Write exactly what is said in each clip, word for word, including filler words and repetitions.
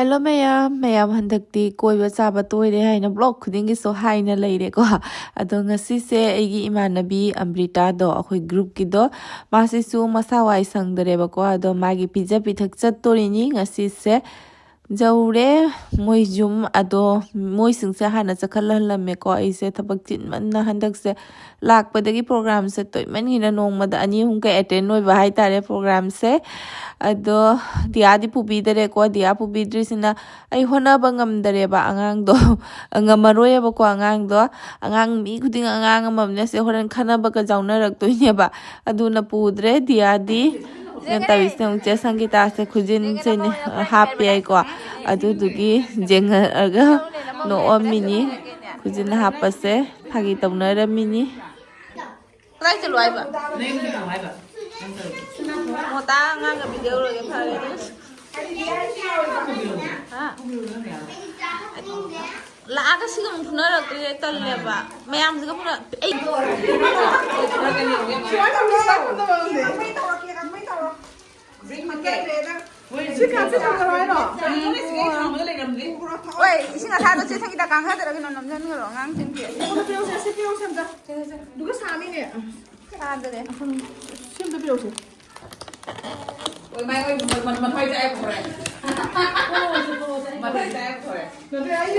Hello ꯃꯌꯥꯝ, ꯃꯌꯥꯝ ꯍꯟꯗꯛꯇꯤ ꯀꯣꯏꯕ ꯆꯥꯕ ꯇꯣꯏꯔꯦ ꯍꯥꯏꯅ ꯕ꯭ꯂꯣꯛ ꯈꯨꯗꯤꯡꯒꯤꯁꯨ ꯍꯥꯏꯅ ꯂꯩꯔꯦꯀꯣ꯫ ꯑꯗꯣ ꯉꯁꯤꯁꯦ ꯑꯩꯒꯤ ꯏꯃꯥꯟꯅꯕꯤ ꯑꯝꯔꯤꯇꯥꯗꯣ, ꯑꯩꯈꯣꯏ ꯒ꯭ꯔꯨꯞꯀꯤꯗꯣ, ꯃꯥꯁꯤꯁꯨ ꯃꯁꯥ ꯋꯥꯏ ꯁꯪꯗꯔꯦꯕꯀꯣ꯫ ꯑꯗꯣ ꯃꯥꯒꯤ ꯄꯤꯖ ꯄꯤꯊꯛ ꯆꯠꯇꯣꯔꯤꯅꯤ ꯉꯁꯤꯁꯦ꯫ ꯌꯧꯔꯦ ꯃꯣꯏ ꯌꯨꯝ꯫ ꯑꯗꯣ ꯃꯣꯏꯁꯤꯡꯁꯦ ꯍꯥꯟꯅ ꯆꯠꯈꯠꯍꯜꯂꯝꯃꯦꯀꯣ꯫ ꯑꯩꯁꯦ ꯊꯕꯛ ꯆꯤꯟꯃꯟꯅ ꯍꯟꯗꯛꯁꯦ ꯂꯥꯛꯄꯗꯒꯤ ꯄ꯭ꯔꯣꯒ꯭ꯔꯥꯝꯁꯦ ꯇꯣꯏꯃꯟꯒꯤꯅ ꯅꯣꯡꯃꯗ ꯑꯅꯤ ꯑꯍꯨꯝꯒ ꯑꯦꯇꯦꯟ ꯑꯣꯏꯕ ꯍꯥꯏꯇꯥꯔꯦ ꯄ꯭ꯔꯣꯒ꯭ꯔꯥꯝꯁꯦ꯫ ꯑꯗꯣ ꯗꯤꯌꯥꯗꯤ ꯄꯨꯕꯤꯗꯔꯦꯀꯣ꯫ ꯗꯤꯌꯥ ꯄꯨꯕꯤꯗ꯭ꯔꯤꯁꯤꯅ ꯑꯩ ꯍꯣꯠꯅꯕ ꯉꯝꯗꯔꯦꯕ ꯑꯉꯥꯡꯗꯣ꯫ ꯉꯝꯃꯔꯣꯏꯌꯦꯕꯀꯣ ꯑꯉꯥꯡꯗꯣ꯫ ꯑꯉꯥꯡ ꯃꯤ ꯈꯨꯗꯤꯡ ꯑꯉꯥꯡ ꯑꯃꯃꯝꯅꯦ ꯁꯦ, ꯍꯣꯔꯦꯟ ꯈꯟꯅꯕꯒ ꯌꯥꯎꯅꯔꯛꯇꯣꯏꯅꯦꯕ꯫ ꯑꯗꯨꯅ ꯄꯨꯗ꯭ꯔꯦ ꯗꯤꯌꯥꯗꯤ꯫ ꯅꯪ ꯇꯧꯔꯤꯁꯦ ꯑꯃꯨꯛ ꯆꯦ ꯁꯪꯒꯤꯇꯥꯁꯦ ꯈꯨꯖꯤꯟꯁꯦ ꯍꯥꯞꯄꯦ ꯍꯥꯏꯀꯣ꯫ ꯑꯗꯨꯗꯨꯒꯤ ꯌꯦꯡꯉꯛꯑꯒ ꯅꯣꯛꯑꯝꯃꯤꯅꯤ꯫ ꯈꯨꯖꯤꯟ ꯍꯥꯞꯄꯁꯦ ꯐꯥꯒꯤ ꯇꯧꯅꯔꯝꯃꯤꯅꯤ꯫ ꯀꯗꯥꯏ ꯆꯠꯂꯣ ꯍꯥꯏꯕ? ꯅꯌꯨꯝꯗ ꯂꯥꯛꯑꯣ ꯍꯥꯏꯕ꯫ ꯅꯪ ꯆꯠꯂꯣ꯫ ꯃꯣꯇꯥ ꯑꯉꯥꯡꯒ ꯚꯤꯗꯤꯑꯣ ꯂꯣꯏꯒꯦ ꯐꯔꯦ꯫ ꯍꯥ? ꯂꯥꯛꯑꯒ ꯁꯤꯒ ꯑꯃꯨꯛ ꯐꯨꯅꯔꯛꯇꯣꯏꯁꯦ ꯑꯩ ꯇꯜꯂꯦꯕ꯫ ꯃꯌꯥꯝꯁꯤꯒ ꯐꯨꯅ-, ꯑꯩ ꯁꯤ ꯀꯥꯁꯦ ꯊꯝꯒ꯭ꯔꯣ ꯍꯥꯏꯔꯣ? ꯍꯣꯏ, ꯏꯁꯤꯡ ꯑꯁꯥꯕ ꯆꯦ ꯁꯪꯒꯤꯇꯥ ꯀꯥꯡ ꯊꯥꯗꯔ ꯀꯩꯅꯣ ꯅꯝꯁꯤꯟꯈ꯭ꯔꯣ ꯑꯉꯥꯡꯁꯤꯡꯒꯤ꯫ ꯁꯤ ꯄꯤꯔꯛꯑꯣꯁꯦ, ꯁꯤ ꯄꯤꯔꯛꯑꯣꯁꯦ ꯑꯝꯇ꯫ ꯑꯗꯨꯒ ꯁꯥꯃꯤꯅꯦ꯫ ꯁꯥꯗ꯭ꯔꯦ꯫ ꯁꯤ ꯑꯝꯇ ꯄꯤꯔꯛꯑꯣꯁꯦ꯫ ꯑꯣꯏ ꯃꯥꯏ ꯑꯣꯏ ꯃ-, ꯃ-, ꯃꯊ꯭ꯋꯥꯏ ꯆꯥꯛꯑꯦ ꯄꯨꯔꯦ꯫ ꯃꯊ꯭ꯋꯥꯏ ꯆꯥꯛꯑꯦ ꯄꯨꯔꯦ꯫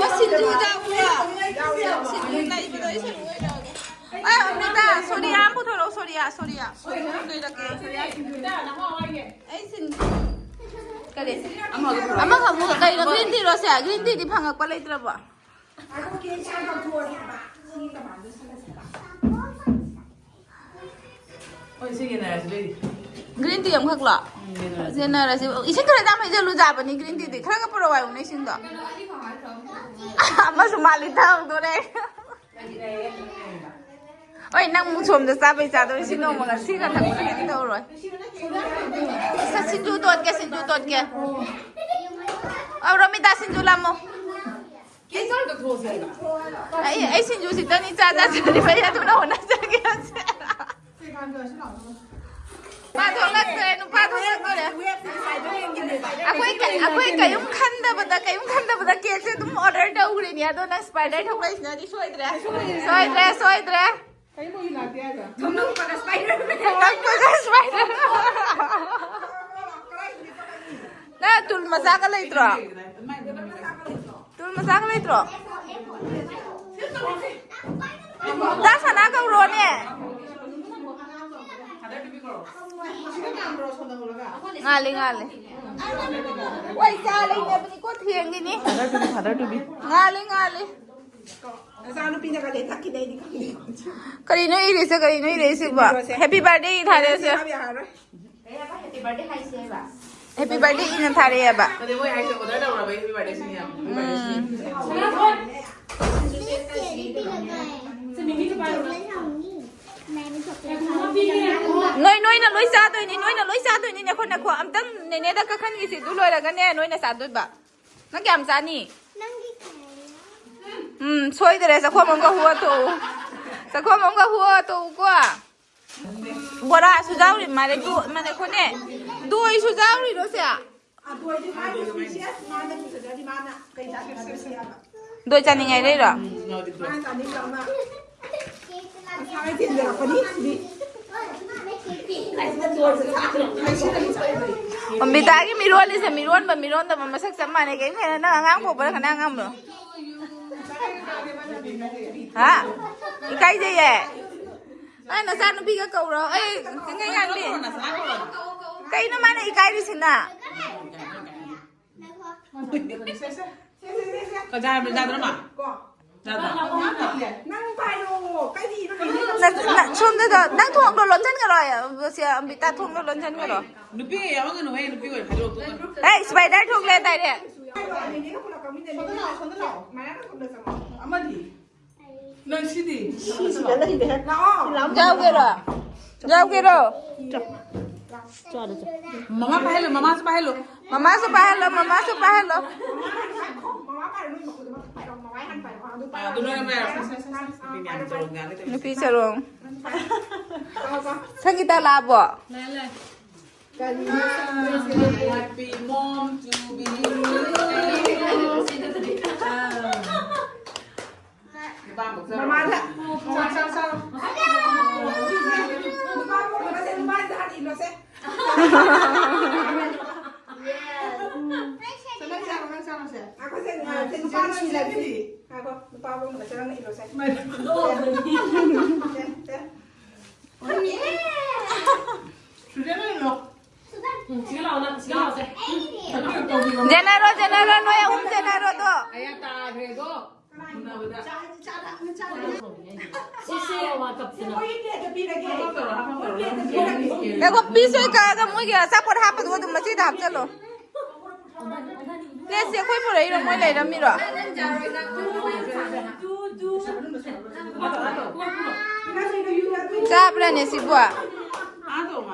ꯑꯣ, ꯁꯤꯡꯖꯨ ꯆꯥꯕ꯭ꯔꯣ? ꯁꯤꯡꯖꯨ ꯂꯩꯕꯗꯣ ꯑꯩ ꯁꯤꯡꯖꯨ ꯑꯣꯏꯅ ꯆꯥꯒꯦ꯫ ꯑꯦ, ꯑꯃ꯭ꯔꯤꯇꯥ, ꯁꯣꯔꯤꯌꯥ ꯑꯃ ꯄꯨꯊꯣꯔꯛꯑꯣ, ꯁꯣꯔꯤꯌꯥ, ꯁꯣꯔꯤꯌꯥ꯫ ꯁꯣꯔꯤꯌꯥ ꯂꯩꯔꯛꯀꯦ꯫ ꯑꯩ ꯁꯤꯡꯖꯨ꯫ ꯀꯔꯤ? ꯑꯃꯒ ꯄꯨꯔꯛꯑꯣ꯫ ꯑꯃꯒ ꯑꯃꯨꯛ ꯀꯩꯅꯣ, green tea ꯔꯣ ꯁꯦ? Green tea ꯗꯤ ꯐꯪꯉꯛꯄ ꯂꯩꯇ꯭ꯔꯕꯣ? ꯍꯣꯏ, ꯁꯤ ꯌꯦꯟꯅꯔꯁꯤ, ꯑꯗꯨꯏꯗꯤ꯫ Green tea ꯑꯃꯈꯛꯂꯣ? ꯎꯝ, ꯌꯦꯟꯅꯔꯁꯤ꯫ ꯌꯦꯟꯅꯔꯁꯤ꯫ ꯏꯁꯤꯡ ꯈꯔ ꯌꯥꯝ ꯍꯩꯖꯜꯂꯨ ꯌꯥꯕꯅꯤ, green tea ꯗꯤ꯫ ꯈꯔꯒ ꯄꯨꯔꯛꯑꯣ ꯍꯥꯏꯌꯨꯅꯦ ꯏꯁꯤꯡꯗꯣ꯫ ꯑꯃꯁꯨ ꯃꯥꯜꯂꯤ ꯊꯛꯍꯧꯗꯣꯔꯦ꯫ ꯍꯣꯏ, ꯅꯪ ꯑꯃꯨꯛ ꯁꯣꯝꯗ ꯆꯥꯕꯩ ꯆꯥꯗꯣꯔꯦ꯫ ꯁꯤ ꯅꯣꯡꯃ ꯉꯁꯤ ꯈꯛꯇꯪ ꯁꯤꯗꯤ ꯇꯧꯔꯣꯏ꯫ ꯁꯤꯡꯖꯨ ꯇꯣꯠꯀꯦ, ꯁꯤꯡꯖꯨ ꯇꯣꯠꯀꯦ꯫ ꯑꯧ, ꯔꯣꯃꯤꯇꯥ, ꯁꯤꯡꯖꯨ ꯂꯥꯝꯃꯣ꯫ ꯑꯩ, ꯑꯩ ꯁꯤꯡꯖꯨ ꯁꯤꯗꯅꯤ ꯆꯥ ꯆꯥꯖꯔꯤꯕ, ꯑꯩ ꯑꯗꯨꯅ ꯍꯣꯠꯅꯖꯒꯦ꯫ ꯅꯨꯄꯥ ꯊꯣꯛꯂꯛꯇ꯭ꯔꯦ, ꯅꯨꯄꯥ ꯊꯣꯛꯂꯛꯇ꯭ꯔꯦ꯫ ꯑꯩꯈꯣꯏ ꯀ- ꯑꯩꯈꯣꯏ ꯀꯔꯤꯝ ꯈꯟꯗꯕꯗ, ꯀꯔꯤꯝ ꯈꯟꯗꯕꯗ ꯀꯦꯛꯁꯦ ꯑꯗꯨꯝ ꯑꯣꯔꯗꯔ ꯇꯧꯈ꯭ꯔꯤꯅꯤ꯫ ꯑꯗꯣ ꯅꯪ ꯁ꯭ꯄꯥꯏꯗꯔ ꯊꯣꯛꯂꯛꯏꯁꯤꯅꯗꯤ ꯁꯣꯏꯗ꯭ꯔꯦ, ꯁꯣꯏꯗ꯭ꯔꯦ, ꯁꯣꯏꯗ꯭ꯔꯦ꯫ ꯀꯩꯅꯣ ꯏꯂꯥꯗꯤ ꯍꯥꯏꯕ? ꯊꯣꯛꯂꯛꯄꯒ ꯁ꯭ꯄꯥꯏꯗꯔ꯫ ꯊꯣꯛꯂꯛꯄꯒ ꯁ꯭ꯄꯥꯏꯗꯔ꯫ ꯅꯪ ꯇꯨꯜ ꯃꯆꯥꯒ ꯂꯩꯇ꯭ꯔꯣ? ꯇꯨꯜ ꯃꯆꯥꯒ ꯂꯩꯇ꯭ꯔꯣ? ꯗꯥ ꯁꯅꯥ ꯀꯧꯔꯣꯅꯦ꯫ ꯉꯥꯜꯂꯤ, ꯉꯥꯜꯂꯤ꯫ ꯋꯥꯏ ꯆꯥ ꯂꯩꯅꯕꯅꯤꯀꯣ, ꯊꯦꯡꯉꯤꯅꯤ꯫ Father ꯇꯨꯕꯤ, father ꯇꯨꯕꯤ꯫ ꯉꯥꯜꯂꯤ, ꯉꯥꯜꯂꯤ꯫ ꯅꯆꯥꯅꯨꯄꯤꯅꯒ ꯂꯦꯟꯊꯠꯈꯤꯗꯩꯗꯤ ꯈꯪꯗꯦ꯫ ꯀꯔꯤꯅꯣ ꯏꯔꯤꯁꯦ? ꯀꯔꯤꯅꯣ ꯏꯔꯤꯁꯤꯕꯣ? ꯍꯦꯄꯤ ꯕꯥꯔꯗꯦ ꯊꯥꯔꯦꯁꯦ꯫ ꯍꯦꯄꯤ ꯕꯥꯔꯗꯦ ꯏꯅ ꯊꯥꯔꯛꯑꯦꯕ꯫ ꯑꯗꯩ ꯃꯣꯏ ꯍꯥꯏꯁꯦ ꯑꯣꯔꯗꯔ ꯇꯧꯔꯕ ꯍꯦꯄꯤ ꯕꯥꯔꯗꯦ ꯁꯤꯅꯦ꯫ ꯎꯝ꯫ ꯅꯣꯏ, ꯅꯣꯏꯅ ꯂꯣꯏ ꯆꯥꯗꯣꯏꯅꯤ, ꯅꯣꯏꯅ ꯂꯣꯏ ꯆꯥꯗꯣꯏꯅꯤ꯫ ꯅꯦꯈꯣ, ꯅꯦꯈꯣ, ꯑꯝꯇꯪ ꯅꯦꯅꯦꯗ ꯀꯛꯍꯟꯈꯤꯁꯤ꯫ ꯑꯗꯨ ꯂꯣꯏꯔꯒꯅꯦ ꯅꯣꯏꯅ ꯆꯥꯗꯣꯏꯕ꯫ ꯅꯪ ꯀꯌꯥꯝ ꯆꯥꯅꯤ? ꯎꯝ, ꯁꯣꯏꯗ꯭ꯔꯦ꯫ ꯆꯈꯣꯝ ꯑꯃꯒ ꯍꯨꯑ ꯇꯣꯛꯎ꯫ ꯆꯈꯣꯝ ꯑꯃꯒ ꯍꯨꯑ ꯇꯣꯛꯎꯀꯣ꯫ ꯕꯣꯔꯥꯁꯨ ꯌꯥꯎꯔꯤ ꯃꯥꯜꯂꯦ꯫ ꯗꯣ-, ꯃꯥꯅꯦ, ꯈꯣꯅꯦ꯫ ꯗꯣꯏꯁꯨ ꯌꯥꯎꯔꯤꯔꯣ ꯁꯦ? ꯑꯗꯣꯏꯗꯤ ꯃꯥꯒꯤ ꯁ꯭ꯄꯤꯁꯤꯌꯁ ꯃꯥꯅ ꯄꯤꯖꯗ꯭ꯔꯗꯤ ꯃꯥꯅ ꯀꯩ ꯆꯥꯗꯣꯏꯅꯣ ꯁꯤ ꯍꯥꯏꯕ꯫ ꯗꯣꯏ ꯆꯥꯅꯤꯡꯉꯥꯏ ꯂꯩꯔꯣ? ꯃꯥꯅ ꯆꯥꯅꯤꯡꯕ ꯑꯃ ꯃꯁꯥꯅ ꯊꯤꯟꯖꯔꯛꯄꯅꯤ ꯁꯤꯗꯤ꯫ ꯑꯝꯕꯤꯇꯥꯒꯤ ꯃꯤꯔꯣꯜꯂꯤꯁꯦ ꯃꯤꯔꯣꯟꯕ ꯃꯤꯔꯣꯟꯗꯕ ꯃꯁꯛ ꯆꯞ ꯃꯥꯟꯅꯩ꯫ ꯀꯩꯅꯣ ꯈꯦꯠꯅ-, ꯅꯪ ꯑꯉꯥꯡ ꯄꯣꯛꯄ꯭ꯔꯥ ꯀꯅꯥ ꯑꯉꯥꯡꯅꯣ? ꯍꯥ? ꯏꯀꯥꯏꯖꯩꯌꯦ꯫ ꯑꯩ ꯅꯆꯥꯅꯨꯄꯤꯒ ꯀꯧꯔꯣ꯫ ꯑꯩ ꯆꯤꯡꯉꯩꯉꯥꯟꯕꯤ꯫ ꯀꯩꯅꯣ ꯃꯥꯅ ꯏꯀꯥꯏꯔꯤꯁꯤꯅ? ꯀꯖꯥ ꯍꯥꯏꯕ ꯌꯥꯗ꯭ꯔꯣ ꯃꯥ? ꯌꯥꯗ꯭ꯔꯣ? ꯅꯪ ꯄꯥꯏꯔꯣ꯫ ꯀꯔꯤꯅꯣ? ꯅꯪ, ꯅꯪ, ꯁꯣꯝꯗꯗꯣ, ꯅꯪ ꯊꯣꯡꯗꯣ ꯂꯣꯟꯁꯤꯟꯈ꯭ꯔꯣ꯫ ꯁꯤ ꯑꯝꯕꯤꯇꯥ ꯊꯣꯡꯗꯣ ꯂꯣꯟꯁꯤꯟꯈ꯭ꯔꯣ꯫ ꯅꯨꯄꯤ ꯌꯥꯎꯍꯟꯒꯅꯨꯍꯦ, ꯅꯨꯄꯤ ꯑꯣꯏꯅ ꯍꯥꯏꯗꯣꯛꯑꯣ, ꯇꯣꯛꯑꯣ꯫ ꯑꯦ, ꯁ꯭ꯄꯥꯏꯗꯔ ꯊꯣꯛꯂꯦ ꯗꯥꯏꯔꯦꯛ꯫ ꯄꯥꯏꯔꯣ, ꯅꯦꯅꯦꯒ ꯄꯨꯂꯞ ꯀꯥꯃꯤꯟꯅꯅꯤ꯫ ꯁꯣꯝꯗ ꯂꯥꯛꯑꯣ, ꯁꯣꯝꯗ ꯂꯥꯛꯑꯣ꯫ ꯃꯌꯥꯝ ꯁꯣꯝꯗ ꯆꯪꯉꯣ꯫ ꯑꯃꯗꯤ? ꯅꯪ ꯁꯤꯗꯤ? ꯁꯤꯁꯤꯗ ꯂꯩꯔꯦ꯫ ꯂꯥꯛꯑꯣ꯫ ꯌꯥꯎꯒꯦꯔꯣ? ꯌꯥꯎꯒꯦꯔꯣ? ꯆꯥꯔꯣ, ꯆꯥꯔꯣ꯫ ꯃꯃꯥ ꯄꯥꯏꯍꯜꯂꯣ, ꯃꯃꯥꯁꯨ ꯄꯥꯏꯍꯜꯂꯣ꯫ ꯃꯃꯥꯁꯨ ꯄꯥꯏꯍꯜꯂꯣ, ꯃꯃꯥꯁꯨ ꯄꯥꯏꯍꯜꯂꯣ꯫ ꯃꯃꯥ ꯄꯥꯏꯔꯣ, ꯅꯣꯏ ꯃꯈꯨꯠꯇꯨꯃ ꯄꯥꯏꯔꯣ, ꯃꯃꯥ ꯍꯥꯟꯅ ꯄꯥꯏꯔꯣ꯫ ꯑꯗꯨ ꯅꯣꯏ ꯄꯥꯏꯔꯣ꯫ ꯅꯨꯄꯤ ꯌꯥꯝ ꯇꯧꯔꯝꯅꯦ꯫ ꯅꯨꯄꯤ ꯆꯔꯣꯡ꯫ ꯁꯪꯒꯤꯇꯥ ꯂꯥꯛꯑꯕꯣ? ꯂꯥꯛꯑꯦ, ꯂꯥꯛꯑꯦ꯫ Happy mom to be you. ꯅꯨꯄꯥ ꯑꯃꯨꯛ ꯆꯠꯂꯣ꯫ ꯃꯃꯥꯗ꯫ ꯆꯥꯛ ꯆꯥꯔꯣ꯫ ꯅꯨꯄꯥ ꯑꯃ ꯃꯁꯦ, ꯅꯨꯄꯥꯁꯤꯗ ꯍꯥꯟꯅ ꯏꯜꯂꯣꯁꯦ꯫ ꯅꯪ ꯆꯥꯔꯣ, ꯅꯪ ꯆꯥꯔꯣꯁꯦ꯫ ꯉꯥꯏꯈꯣ, ꯁꯦ, ꯅꯨꯄꯥ ꯑꯃ ꯁꯤꯜꯂꯒꯦ꯫ ꯉꯥꯏꯈꯣ, ꯅꯨꯄꯥ ꯑꯃ ꯃꯁꯦ ꯅꯪꯅ ꯏꯜꯂꯣꯁꯦ꯫ ꯁꯦ, ꯁꯦ꯫ ꯁꯤꯒ ꯂꯥꯛꯑꯣ, ꯅꯪ, ꯁꯤꯒ ꯂꯥꯛꯑꯣꯁꯦ꯫ ꯖꯦꯅꯥꯔꯣ, ꯖꯦꯅꯥꯔꯣ, ꯅꯣꯏ ꯑꯍꯨꯝ ꯖꯦꯅꯥꯔꯣꯗꯣ꯫ ꯑꯌꯥ, ꯇꯥꯈ꯭ꯔꯦꯗꯣ꯫ ꯎꯅꯕꯗ꯫ ꯁꯤꯁꯦ ꯋꯥ ꯀꯞꯁꯤꯅ꯫ ꯍꯥꯐꯝ ꯇꯧꯔꯣ, ꯍꯥꯐꯝ ꯇꯧꯔꯣ꯫ ꯉꯥꯏꯈꯣ, ꯄꯤꯁ ꯍꯣꯏ ꯀꯛꯑꯒ ꯃꯣꯏꯒꯤ ꯑꯆꯥꯄꯣꯠ ꯍꯥꯞꯄꯗꯣ ꯑꯗꯨꯝ ꯃꯆꯤꯗ ꯍꯥꯞꯆꯜꯂꯣ꯫ ꯄ꯭ꯂꯦꯠꯁꯦ ꯑꯩꯈꯣꯏ ꯄꯨꯔꯛꯏꯔꯣ, ꯃꯣꯏ ꯂꯩꯔꯝꯃꯤꯔꯣ? ꯆꯥꯕ꯭ꯔꯥꯅꯦ ꯁꯤꯕꯣ?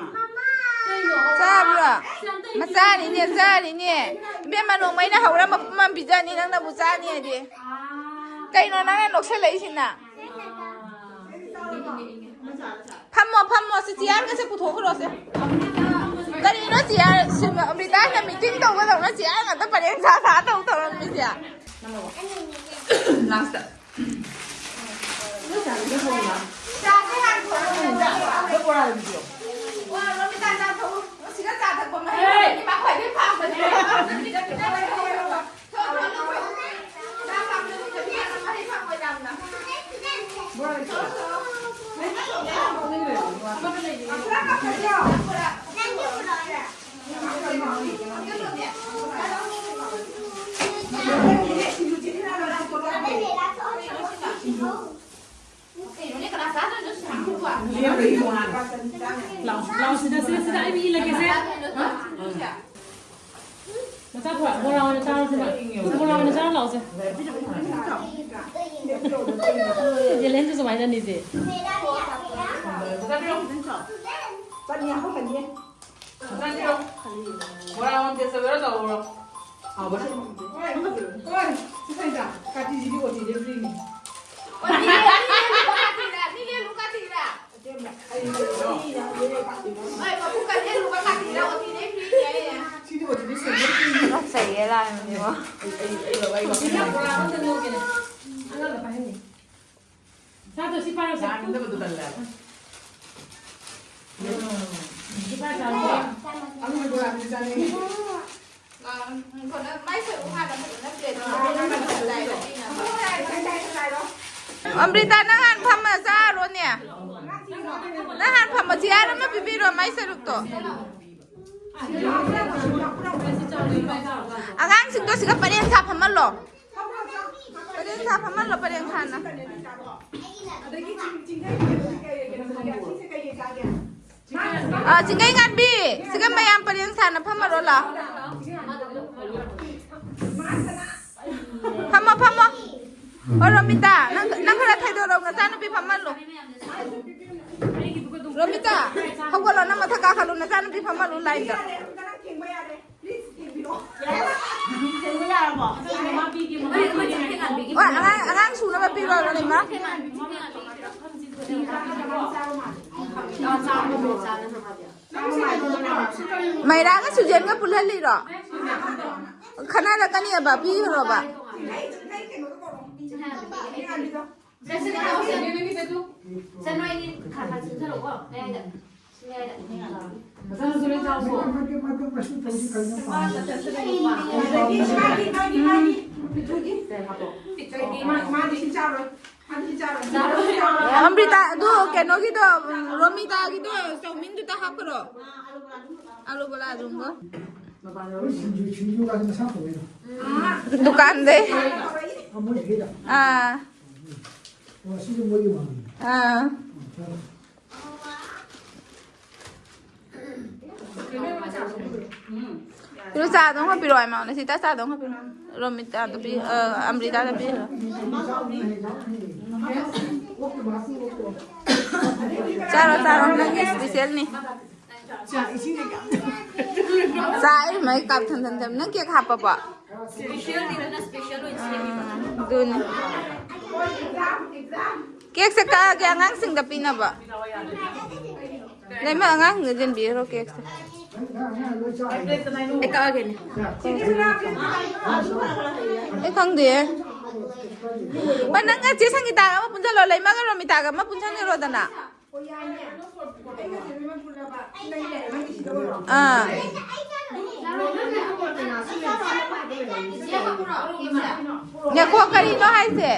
ꯆꯥꯕ꯭ꯔꯣ? ꯃꯆꯥꯅꯤꯅꯦ, ꯆꯥꯅꯤꯅꯦ꯫ ꯏꯕꯦꯝꯃ, ꯅꯣꯡꯃꯩꯅ ꯍꯧꯔ ꯃꯄꯨꯝ ꯑꯃ ꯄꯤꯖꯅꯤ, ꯅꯪꯅꯕꯨ ꯆꯥꯅꯤ ꯍꯥꯏꯗꯤ꯫ ꯀꯩꯅꯣ ꯅꯪꯅ ꯅꯣꯛꯁꯜꯂꯛꯏꯁꯤꯅ? ꯐꯝꯃꯣ, ꯐꯝꯃꯣ, ꯁꯤ ꯆꯤꯌꯥꯔꯒꯁꯦ ꯄꯨꯊꯣꯛꯈ꯭ꯔꯣꯁꯦ꯫ ꯀꯔꯤꯅꯣ ꯆꯤꯌꯥꯔ? ꯁꯤꯃ ꯑꯃ꯭ꯔꯤꯇꯥꯅ ꯃꯤꯇꯤꯡ ꯇꯧꯒꯗꯧꯅ ꯆꯤꯌꯥꯔ ꯉꯥꯛꯇ ꯄꯔꯦꯡ ꯁꯥ ꯁꯥ ꯇꯧ ꯇꯧꯔꯝꯃꯤꯁꯦ꯫ ꯂꯥꯁꯇ꯫ ꯂꯥꯎ, ꯂꯥꯎ, ꯁꯤꯗ, ꯁꯤꯗ, ꯁꯤꯗ, ꯑꯩ ꯃꯤ ꯏꯜꯂꯒꯦꯁꯦ꯫ ꯃꯆꯥ ꯄꯨꯔꯛ-, ꯕꯣꯔꯥ ꯑꯣꯏꯅ ꯆꯥꯔꯁꯦ, ꯃꯥ꯫ ꯕꯣꯔꯥ ꯑꯣꯏꯅ ꯆꯥꯔ ꯂꯥꯛꯑꯣꯁꯦ꯫ ꯖꯦꯂꯦꯟꯁꯨ ꯁꯨꯃꯥꯏꯅ ꯅꯤꯁꯦ꯫ ꯆꯠꯂꯣ꯫ ꯕꯣꯔꯥ ꯑꯃ ꯇꯦꯁ ꯇꯧꯒꯦꯔꯣ, ꯇꯧꯔꯣ꯫ ꯍꯥꯎꯕ꯭ꯔꯥ? ꯍꯣꯏ, ꯍꯣꯏ, ꯁꯤ ꯀꯩꯗ? ꯀꯥꯇꯤꯁꯤꯗꯤ ꯑꯣꯇꯤꯗ ꯐ꯭ꯔꯤꯅꯤ꯫ ꯑꯣꯇꯤꯗ ꯐ꯭ꯔꯤꯅꯦ, ꯂꯨꯄꯥ ꯀꯥꯇꯤꯗ, ꯃꯤꯅꯦ ꯂꯨꯄꯥ ꯀꯥꯇꯤꯗ꯫ ꯑꯩ ꯍꯣꯏ, ꯃꯈꯨꯠ ꯀꯟꯅ ꯂꯨꯄꯥ ꯀꯥꯇꯤꯗ꯫ ꯂꯥꯏꯕꯅꯦꯕ꯫ ꯑꯩ, ꯑꯩ, ꯑꯩ ꯂꯧ, ꯑꯩ ꯂꯧ꯫ ꯁꯤꯅ ꯕꯣꯔꯥ ꯑꯃꯇ ꯅꯣꯛꯀꯦꯅꯦ꯫ ꯑꯉꯥꯡꯗ ꯄꯥꯏꯍꯟꯒꯦ꯫ ꯁꯥꯗꯣ ꯁꯤ ꯄꯥꯏꯔꯣ, ꯁꯦ꯫ ꯆꯥꯅꯤꯡꯗꯕꯗꯨ ꯇꯜꯂꯦ ꯍꯥꯏꯕ꯫ ꯎꯝ꯫ ꯁꯤ ꯄꯥꯏꯔꯣ, ꯆꯥꯔꯣ꯫ ꯑꯉꯥꯡ ꯕꯣꯔꯥꯗꯤ ꯆꯥꯅꯤꯡꯉꯤ꯫ ꯑ, ꯎꯝ, ꯀꯩꯅꯣ, ꯃꯥꯏ ꯁꯔꯨꯛ ꯍꯥꯟꯅ ꯐꯖꯅ plate ꯑꯃ ꯄꯤꯔꯝꯃꯒ ꯂꯥꯏꯗ ꯄꯤꯅꯕ꯫ ꯑꯃ꯭ꯔꯤꯇꯥ, ꯅꯪ ꯍꯥꯟꯅ ꯐꯝꯃ ꯆꯥꯔꯣꯅꯦ꯫ ꯅꯪ ꯍꯥꯟꯅ ꯐꯝꯃ chair ꯑꯃ ꯄꯤꯕꯤꯔꯣ, ꯃꯥꯏ ꯁꯔꯨꯛꯇꯣ꯫ ꯑꯉꯥꯡꯁꯤꯡꯗꯣ ꯁꯤꯒ ꯄꯔꯦꯡ ꯁꯥ ꯐꯝꯍꯜꯂꯣ꯫ ꯄꯔꯦꯡ ꯁꯥ ꯐꯝꯍꯜꯂꯣ, ꯄꯔꯦꯡ ꯁꯥꯅ꯫ ꯑ, ꯆꯤꯡꯒꯩ ꯉꯥꯟꯕꯤ, ꯁꯤꯒ ꯃꯌꯥꯝ ꯄꯔꯦꯡ ꯁꯥꯅ ꯐꯝꯃꯔꯣ ꯂꯥꯎ꯫ ꯐꯝꯃꯣ, ꯐꯝꯃꯣ꯫ ꯑꯣ, ꯔꯣꯃꯤꯇꯥ, ꯅꯪ, ꯅꯪ ꯈꯔ ꯊꯩꯗꯣꯔꯛꯑꯣ, ꯅꯆꯥꯅꯨꯄꯤ ꯐꯝꯍꯜꯂꯣ꯫ ꯔꯣꯃꯤꯇꯥ, ꯍꯧꯒꯠꯂꯣ, ꯅꯪ ꯃꯊꯛ ꯀꯥꯈꯠꯂꯣ, ꯅꯆꯥꯅꯨꯄꯤ ꯐꯝꯍꯜꯂꯣ line ꯗ꯫ ꯍꯣꯏ, ꯑꯉꯥꯡ, ꯑꯉꯥꯡ ꯁꯨꯅꯕ ꯄꯤꯔꯣ, ꯔꯣꯅꯤꯃꯥ꯫ ꯃꯩꯔꯥꯒ ꯁꯨꯖꯦꯟꯒ ꯄꯨꯜꯍꯜꯂꯤꯔꯣ? ꯈꯟꯅꯔꯛꯀꯅꯤꯕ, ꯄꯤꯈ꯭ꯔꯣꯕ꯫ ꯑꯃ꯭ꯔꯤꯇꯥ, ꯑꯗꯨ ꯀꯩꯅꯣꯒꯤꯗꯣ, ꯔꯣꯃꯤꯇꯥꯒꯤꯗꯣ, ꯆꯧꯃꯤꯟꯗꯨꯗ ꯍꯥꯞꯈ꯭ꯔꯣ꯫ ꯑꯥꯂꯨ ꯕꯣꯔꯥꯗꯨꯒ꯫ ꯁꯤꯡꯖꯨ, ꯁꯤꯡꯖꯨꯒꯁꯦ ꯃꯁꯥ ꯐꯕꯩꯅꯣ꯫ ꯗꯨꯀꯥꯟꯗꯩ꯫ ꯑꯥ, ꯃꯣꯏ ꯁꯤꯗꯩꯗ꯫ ꯑꯥ꯫ ꯑꯣ, ꯁꯤꯁꯨ ꯃꯣꯏꯒꯤ ꯃꯥꯜꯂꯤ꯫ ꯑꯥ꯫ ꯐꯔꯦ꯫ ꯐꯤꯔꯨ ꯆꯥꯗꯣ ꯑꯃ ꯄꯤꯔꯛꯑꯣ, ꯏꯃꯥ꯫ ꯁꯤꯇꯥ ꯆꯥꯗꯣ ꯑꯃ ꯄꯤꯔꯛꯑꯣ꯫ ꯔꯣꯃꯤꯇꯥꯗ ꯄꯤ-, ꯑ, ꯑꯃ꯭ꯔꯤꯇꯥꯗ ꯄꯤꯔꯣ꯫ ꯆꯥꯔꯣ, ꯆꯥꯔꯣ, ꯅꯪꯒꯤ special ꯅꯤ꯫ ꯆꯥ ꯏꯁꯤꯡ ꯀꯩꯀꯥ꯫ ꯆꯥ ꯑꯩ ꯃꯩ ꯀꯥꯞ ꯊꯝ ꯊꯝ ꯊꯝ꯫ ꯅꯪ cake ꯍꯥꯞꯄꯕꯣ? Special ꯅꯤꯗꯅ, special ꯑꯣꯏꯅ ꯁꯦꯝꯃꯤꯕ꯫ ꯑꯗꯨꯅꯤ꯫ Cake ꯁꯦ ꯀꯛꯑꯒꯦ ꯑꯉꯥꯡꯁꯤꯡꯗ ꯄꯤꯅꯕ꯫ ꯂꯩꯃ, ꯑꯉꯥꯡꯁꯤꯡꯗ ꯌꯦꯟꯕꯤꯔꯣ cake ꯁꯦ꯫ ꯑꯩ ꯀꯛꯑꯒꯦꯅꯦ꯫ ꯑꯩ ꯈꯪꯗꯦ꯫ ꯍꯣꯏ, ꯅꯪꯒ ꯆꯦ ꯁꯪꯒꯤꯇꯥꯒ ꯑꯃ ꯄꯨꯟꯁꯤꯜꯂꯣ, ꯂꯩꯃꯒ ꯔꯣꯃꯤꯇꯥꯒ ꯑꯃ ꯄꯨꯟꯁꯤꯟꯈ꯭ꯔꯣꯗꯅ꯫ ꯑꯥ꯫ ꯉꯥꯏꯈꯣ, ꯀꯔꯤꯅꯣ ꯍꯥꯏꯁꯦ?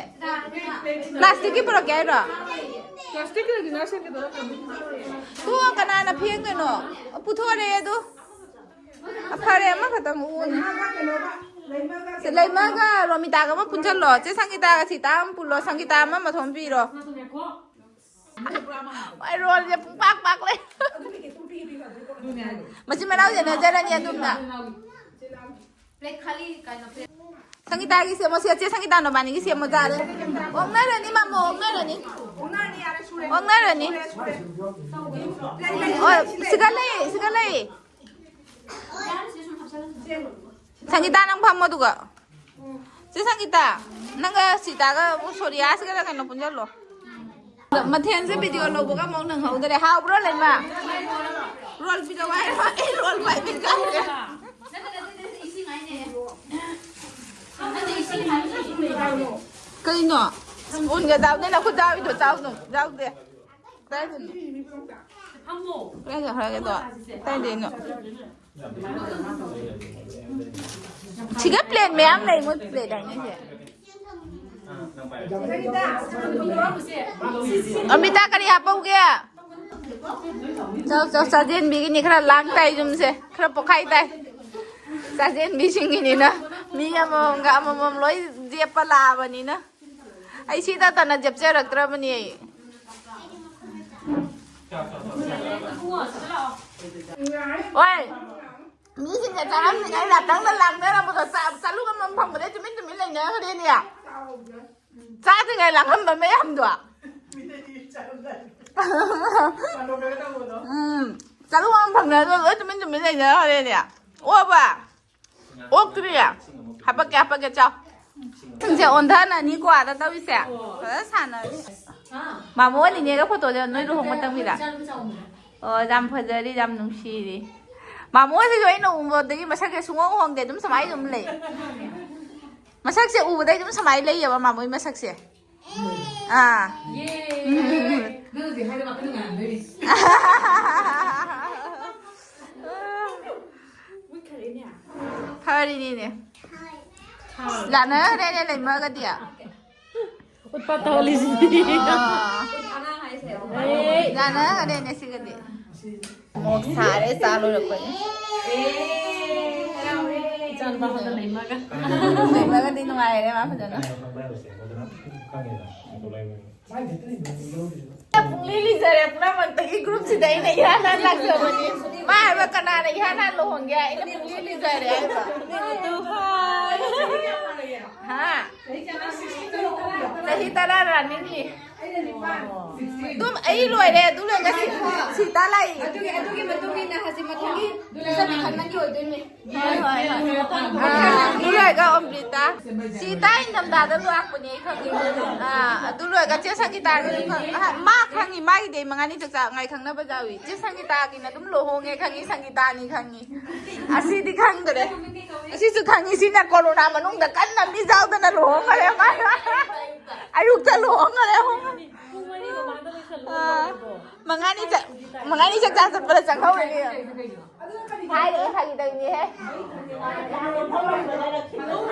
ꯄ꯭ꯂꯥꯁꯇꯤꯛꯀꯤ ꯄꯨꯔꯛꯀꯦ ꯍꯥꯏꯔꯣ? ꯄ꯭ꯂꯥꯁꯇꯤꯛꯀꯤꯗꯗꯤ ꯅꯔꯁ ꯁꯦꯠꯀꯗꯧꯔꯥ? ꯇꯣ, ꯀꯅꯥꯅ ꯐꯦꯡꯗꯣꯏꯅꯣ? ꯄꯨꯊꯣꯔꯛꯑꯦ ꯑꯗꯨ꯫ ꯑ, ꯐꯔꯦ, ꯑꯃꯈꯛꯇꯪ ꯎꯅꯤ꯫ ꯁꯦ, ꯂꯩꯃꯒ ꯔꯣꯃꯤꯇꯥꯒ ꯑꯃ ꯄꯨꯟꯁꯤꯜꯂꯣ꯫ ꯆꯦ ꯁꯪꯒꯤꯇꯥꯒ ꯁꯤꯇꯥ ꯑꯃ ꯄꯨꯜꯂꯣ, ꯁꯪꯒꯤꯇꯥ ꯑꯃ ꯃꯊꯣꯟ ꯄꯤꯔꯣ꯫ ꯍꯣꯏ, ꯔꯣꯜꯁꯦ ꯄꯨꯡꯄꯥꯛ ꯄꯥꯛ ꯂꯩ꯫ ꯃꯆꯤꯟ ꯃꯅꯥꯎ ꯌꯦꯟꯅꯖꯔꯅꯤ ꯑꯗꯨꯝꯅ꯫ ꯁꯪꯒꯤꯇꯥꯒꯤ ꯁꯦꯝꯃꯣ, ꯁꯦ, ꯆꯦ ꯁꯪꯒꯤꯇꯥ ꯅꯕꯥꯅꯤꯒꯤ ꯁꯦꯝꯃꯣ, ꯌꯥꯔꯦ꯫ ꯑꯣꯛꯅꯔꯅꯤ, ꯃꯥꯃꯣ, ꯑꯣꯛꯅꯔꯅꯤ꯫ ꯑꯣꯛꯅꯔꯅꯤ꯫ ꯑꯣ, ꯁꯤꯗ ꯂꯩ, ꯁꯤꯗ ꯂꯩ꯫ ꯁꯪꯒꯤꯇꯥ, ꯅꯪ ꯐꯝꯃꯣ ꯑꯗꯨꯒ꯫ ꯆꯦ ꯁꯪꯒꯤꯇꯥ, ꯅꯪꯒ ꯁꯤꯇꯥꯒ ꯁꯣꯔꯤꯌꯥꯁꯤꯒ ꯀꯩꯅꯣ ꯄꯨꯟꯁꯤꯜꯂꯣ꯫ ꯃꯊꯦꯜꯁꯦ ꯚꯤꯗꯤꯑꯣ ꯂꯧꯕꯒ ꯑꯃꯨꯛ ꯅꯪꯍꯧꯗꯔꯦ꯫ ꯍꯥꯎꯕ꯭ꯔꯣ, ꯂꯩꯃ? ꯔꯣꯜ ꯄꯤꯔꯛꯑꯣ ꯍꯥꯏꯔꯣ? ꯑꯩ ꯔꯣꯜ ꯄꯥꯏꯕꯤ ꯀꯥꯏꯔꯦ꯫ ꯀꯩꯅꯣ? ꯁ꯭ꯄꯨꯟꯒ ꯆꯥꯎꯗꯦ, ꯅꯈꯨꯠ ꯆꯥꯎꯏꯗꯣ ꯆꯥꯎꯗꯣ ꯌꯥꯎꯗꯦ꯫ ꯀꯗꯥꯏꯗꯅꯣ? ꯀꯗꯥꯏ ꯆꯠꯈ꯭ꯔꯒꯦꯗꯣ? ꯀꯗꯥꯏꯗꯩꯅꯣ? ꯁꯤꯗ ꯄ꯭ꯂꯦꯠ ꯃꯌꯥꯝ ꯂꯩ, ꯃꯣꯏ ꯄ꯭ꯂꯦꯠ ꯍꯥꯏꯅꯩꯁꯦ꯫ ꯑꯃꯤꯇꯥ, ꯀꯔꯤ ꯍꯥꯞꯄꯧꯒꯦ? ꯆꯥꯎ, ꯆꯥꯎ, ꯆꯥꯖꯦꯟꯕꯤꯒꯤꯅꯤ꯫ ꯈꯔ ꯂꯥꯡ ꯇꯥꯏ ꯌꯨꯝꯁꯦ, ꯈꯔ ꯄꯣꯛꯈꯥꯏ ꯇꯥꯏ꯫ ꯆꯥꯖꯦꯟꯕꯤꯁꯤꯡꯒꯤꯅꯤꯅ ꯃꯤ ꯑꯃꯃꯝꯒ ꯑꯃꯃꯝ ꯂꯣꯏ ꯖꯦꯞꯄ ꯂꯥꯛꯑꯕꯅꯤꯅ꯫ ꯑꯩ ꯁꯤ ꯅꯠꯇꯅ ꯖꯦꯞꯆꯔꯛꯇ꯭ꯔꯕꯅꯤ ꯑꯩ꯫ ꯍꯣꯏ, ꯃꯤꯁꯤꯡꯅ ꯆꯥꯔꯝꯗ꯭ꯔꯤꯉꯩ ꯉꯥꯛꯇꯪꯗ ꯂꯥꯡꯅꯔꯝꯕꯗꯣ, ꯆꯥ-, ꯆꯥꯂꯨꯛ ꯑꯃꯃꯝ ꯐꯪꯕꯗꯩ ꯇꯨꯃꯤꯟ ꯇꯨꯃꯤꯟ ꯂꯩꯅꯈ꯭ꯔꯦꯅꯦ꯫ ꯆꯥꯗ꯭ꯔꯤꯉꯩ ꯂꯥꯡꯉꯝꯕ ꯃꯌꯥꯝꯗꯣ꯫ ꯎꯝ, ꯆꯥꯂꯨꯛ ꯑꯃ ꯐꯪꯅꯔꯒ ꯂꯣꯏ ꯇꯨꯃꯤꯟ ꯇꯨꯃꯤꯟ ꯂꯩꯅꯈ꯭ꯔꯦꯅꯦ꯫ ꯑꯣꯕ꯫ ꯑꯣꯛꯇ꯭ꯔꯤ? ꯍꯥꯄꯛꯀꯦ, ꯍꯥꯄꯛꯀꯦ, ꯆꯥꯎ꯫ ꯁꯤꯡꯁꯦ ꯑꯣꯟꯊꯅꯅꯤꯀꯣ ꯑꯥꯗ ꯇꯧꯔꯤꯁꯦ꯫ ꯐꯖꯅ ꯁꯥꯟꯅꯔꯤ꯫ ꯃꯥꯃꯣ ꯅꯤꯅꯦꯒ ꯐꯣꯇꯣꯗ ꯅꯣꯏ ꯂꯨꯍꯣꯡ ꯃꯇꯝꯒꯤꯗ꯫ ꯑꯣ, ꯌꯥꯝ ꯐꯖꯔꯤ, ꯌꯥꯝ ꯅꯨꯡꯁꯤꯔꯤ꯫ ꯃꯥꯃꯣꯁꯤꯁꯨ ꯑꯩꯅ ꯎꯕꯗꯒꯤ ꯃꯁꯛꯁꯦ ꯁꯨꯡꯍꯣꯡ ꯍꯣꯡꯗꯦ, ꯑꯗꯨꯝ ꯁꯨꯃꯥꯏꯅ ꯑꯗꯨꯝ ꯂꯩ꯫ ꯃꯁꯛꯁꯦ ꯎꯕꯗꯩ ꯑꯗꯨꯝ ꯁꯨꯃꯥꯏꯅ ꯂꯩꯌꯦꯕ ꯃꯥꯃꯣꯒꯤ ꯃꯁꯛꯁꯦ꯫ ꯑꯥ꯫ ꯅꯪ ꯍꯧꯖꯤꯛ ꯍꯥꯏꯗꯣ ꯉꯥꯛꯇ ꯅꯨꯡꯉꯥꯏꯔꯝꯗꯣꯏꯅꯤ꯫ ꯐꯔꯤꯅꯤꯅꯦ꯫ ꯂꯥꯟꯅꯈ꯭ꯔꯦꯅꯦ ꯂꯩꯃꯒꯗꯤ꯫ ꯎꯠꯄ ꯇꯧꯍꯜꯂꯤꯁꯤꯗꯤ꯫ ꯑꯥ꯫ ꯑꯉꯥꯡ ꯍꯥꯏꯁꯦ꯫ ꯂꯥꯟꯅꯈ꯭ꯔꯦꯅꯦ ꯁꯤꯒꯗꯤ꯫ ꯃꯣꯛ ꯁꯥꯔꯦ ꯆꯥ ꯂꯣꯏꯔꯛꯄꯒꯤ꯫ ꯏꯆꯥꯅꯨꯄꯥ ꯈꯛꯇ ꯂꯩꯃꯒ꯫ ꯂꯩꯃꯒꯗꯤ ꯅꯨꯡꯉꯥꯏꯔꯦ ꯃꯥ ꯐꯖꯅ꯫ ꯄꯨꯡꯂꯤ ꯂꯤꯖꯔꯦ ꯄꯨꯝꯅꯃꯛꯇꯒꯤ ꯒ꯭ꯔꯨꯞꯁꯤꯗ ꯑꯩꯅ ꯏꯍꯥꯟ ꯍꯥꯟ ꯂꯥꯛꯆꯕꯅꯤ꯫ ꯃꯥ ꯍꯥꯏꯕ ꯀꯅꯥꯅ ꯏꯍꯥꯟ ꯍꯥꯟ ꯂꯨꯍꯣꯡꯒꯦ? ꯑꯩꯅ ꯄꯨꯡꯂꯤ ꯂꯤꯖꯔꯦ ꯍꯥꯏꯕ꯫ ꯍꯥ? ꯆꯍꯤ ꯇꯔꯥ ꯔꯥꯅꯤꯡꯅꯤ꯫ ꯑꯗꯨꯝ ꯑꯩ ꯂꯣꯏꯔꯦ, ꯑꯗꯨ ꯂꯣꯏꯔꯒ ꯁꯤ-, ꯁꯤꯇꯥ ꯂꯥꯛꯏ꯫ ꯑꯗꯨꯒꯤ, ꯑꯗꯨꯒꯤ ꯃꯇꯨꯡ ꯏꯟꯅ ꯍꯧꯖꯤꯛ ꯃꯊꯪꯒꯤ ꯆꯠꯄ ꯈꯟꯕꯒꯤ ꯑꯣꯏꯗꯣꯏꯅꯦ꯫ ꯍꯣꯏ, ꯍꯣꯏ, ꯍꯣꯏ꯫ ꯑꯥ, ꯑꯗꯨ ꯂꯣꯏꯔꯒ ꯑꯝꯔꯤꯇꯥ꯫ ꯁꯤꯇꯥ ꯏꯪꯊꯝꯊꯥꯗ ꯂꯥꯛꯄꯅꯦ ꯑꯩ ꯈꯪꯉꯦ꯫ ꯑꯥ, ꯑꯗꯨ ꯂꯣꯏꯔꯒ ꯆꯦ ꯁꯪꯒꯤꯇꯥꯒꯤꯁꯨ ꯈꯪ-, ꯑꯍ, ꯃꯥ ꯈꯪꯉꯤ, ꯃꯥꯒꯤꯗꯤ ꯑꯩ ꯃꯉꯥꯅꯤ ꯆꯥꯛꯆꯥ ꯉꯥꯏ ꯈꯪꯅꯕ ꯌꯥꯎꯏ꯫ ꯆꯦ ꯁꯪꯒꯤꯇꯥꯒꯤꯅ ꯑꯗꯨꯝ ꯂꯨꯍꯣꯡꯉꯦ ꯈꯪꯉꯤ, ꯁꯪꯒꯤꯇꯥꯅꯤ ꯈꯪꯉꯤ꯫ ꯑꯁꯤꯗꯤ ꯈꯪꯗ꯭ꯔꯦ꯫ ꯑꯁꯤꯁꯨ ꯈꯪꯉꯤ, ꯁꯤꯅ ꯀꯣꯔꯣꯅꯥ ꯃꯅꯨꯡꯗ ꯀꯟꯅ ꯃꯤ ꯌꯥꯎꯗꯅ ꯂꯨꯍꯣꯡꯈꯔꯦ ꯃꯥ꯫ ꯑꯌꯨꯛꯇ ꯂꯨꯍꯣꯡꯈꯔꯦ꯫ ꯑꯥ, ꯃꯉꯥꯅꯤ ꯆꯥꯛ-, ꯃꯉꯥꯅꯤ ꯆꯥꯛꯆꯥ ꯆꯠꯄꯗ ꯆꯪꯍꯧꯔꯅꯤ꯫ ꯍꯥꯏꯔꯦ, ꯐꯥꯒꯤ ꯇꯧꯅꯤꯍꯦ꯫